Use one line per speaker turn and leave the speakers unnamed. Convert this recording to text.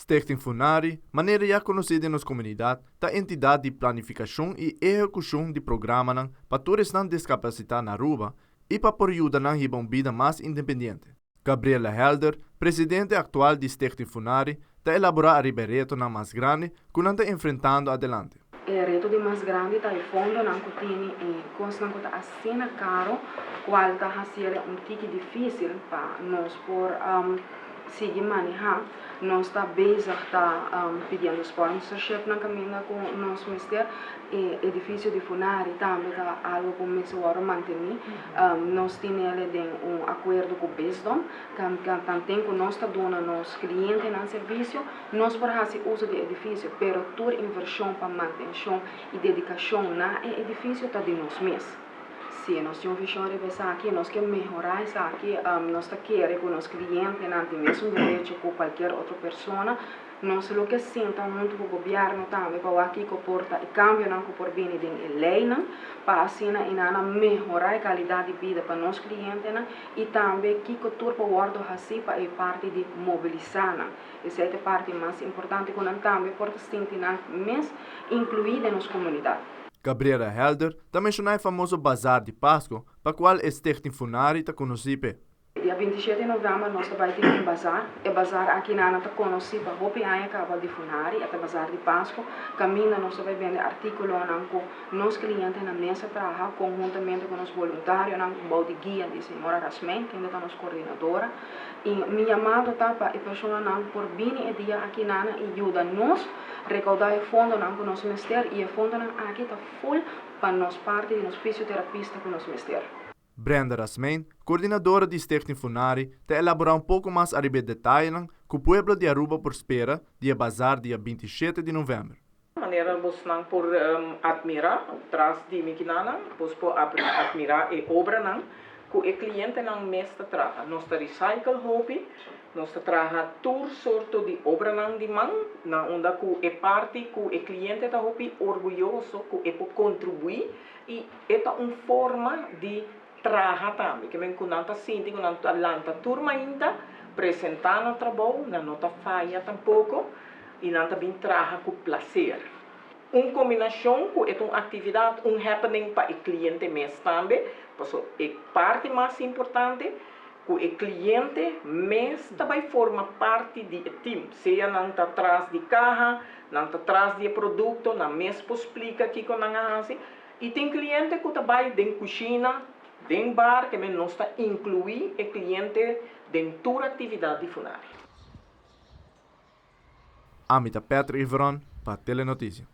Stichting Funari, manera ya konosí den nos komunidat, ta entidat di planifikashon i ehekushon di programanan pa tur esnan diskapasitá na Aruba i pa por yuda nan hiba un bida mas independiente. Gabriela Helder, presidente aktual di Stichting Funari, ta elaborá ariba e retonan mas grandi ku nan ta enfrentando adelante.
E reto di mas grandi ta e fondonan ku tini i kosnan ku ta asina karo kual ta hasiel un tiki difísil pa nos por sigui manehá. Nos ta bezig ta pidiendo sponsorshipnan kaminda ku nos mester. E edifisio di Funari tambe ta algu ku mester wòrdu mantení. Nos tinele den un akuerdo ku Bisdom, tanten ku nos ta duna nos klientenan servisio, nos por hasi uso di e edifisio, pero tur invershon pa mantenshon i dedikashon na e edifisio ta di nos mes. Si nos tin un vishon riba esaki, nos ke mehorá esaki, nos ta kere ku nos klientenan tin mesun derecho ku kualkier otro persona. Nos lo ke sinta huntu ku gobièrnu tambe pa wak kiko por ta e kambionan ku por bini den e leinan pa asina i nana mehorá e kalidat di bida pa nos klientenan i tambe kiko tur por wòrdu hasí pa e parti di mobilisá nan. Esei ta e parti mas importante ku nan tambe por ta sinti nan mes inkluí den nos komunidat.
Gabriela Helder ta menshoná e famoso Bazar di Pasco pa kual e Stichting Funari ta konosí p'e.
Dia 27 di novèmber nos ta bai tin un bazar. E bazar aki nan ta konosí pa hopi aña kaba di Funari, e ta bazar di Pasku. Kaminda nos ta bai bende artíkulonan ku nos klientenan mes a traha konhuntamente ku nos boluntarionan bou di guia di señora Rasmijn, kende ta nos koordinadora. I mi yamado ta pa e personanan por bini e dia aki nan i yuda nos rekoudá e fondonan ku nos mester i e fondonan aki ta ful pa nos parti di nos fisioterapista ku nos mester.
Brenda Rasmijn, koordinadora di Stichting Funari, ta elaborá un poko mas ariba e detayenan ku pueblo di Aruba por spera di e bazar dia 27 di novèmber.
Manera bosnan por admirá tras di mi kinanan, bos por admirá e obranan ku e klientenan mes ta traha. Nos ta recycle hopi, nos ta traha tur sorto di obranan di man, na unda ku e parti ku e kliente ta hopi orguyoso ku e por kontribuí i e ta un forma di traha tambe. Ke men ku nan ta sinti ku nan ta lanta tur mainta, presentá na trabou, nan no ta faya tampoko i nan ta bin traha ku plaser. Un kombinashon ku e ta un aktividat, un happening pa e kliente mes tambe, paso e parti mas importante ku e kliente mes ta bai forma parti di e tim, sea nan ta tras di kaha, nan ta tras di e produkto, nan mes por splika kiko nan a hasi. I tin kliente ku ta bai den kushina, den bar, ke men nos ta inkluí e kliente den tur aktividat di Funari.
Ami ta Patrick Iveron pa Telenoticia.